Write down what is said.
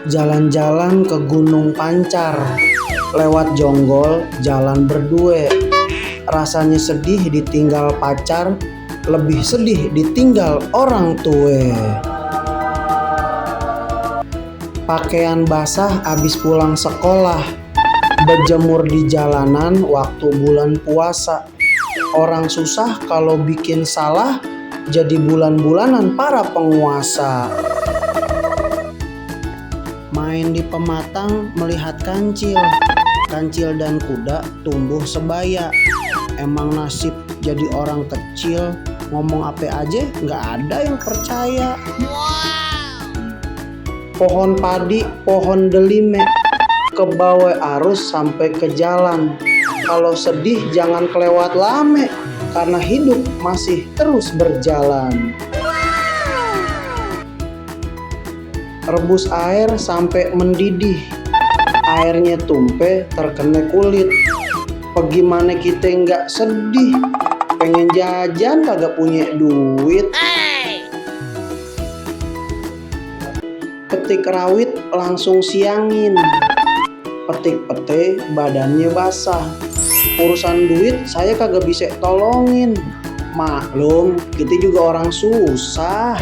Jalan-jalan ke Gunung Pancar, lewat Jonggol jalan berdua. Rasanya sedih ditinggal pacar, lebih sedih ditinggal orang tua. Pakaian basah abis pulang sekolah, berjemur di jalanan waktu bulan puasa. Orang susah kalau bikin salah, jadi bulan-bulanan para penguasa. Main di pematang melihat kancil, kancil dan kuda tumbuh sebaya. Emang nasib jadi orang kecil, ngomong apa aja nggak ada yang percaya. Pohon padi, pohon delime, kebawa arus sampai ke jalan. Kalau sedih jangan kelewat lame, karena hidup masih terus berjalan. Rebus air sampai mendidih, airnya tumpe terkena kulit. Bagaimana kita nggak sedih, pengen jajan kagak punya duit. Petik rawit langsung siangin, petik pete badannya basah. Urusan duit saya kagak bisa tolongin, maklum kita juga orang susah.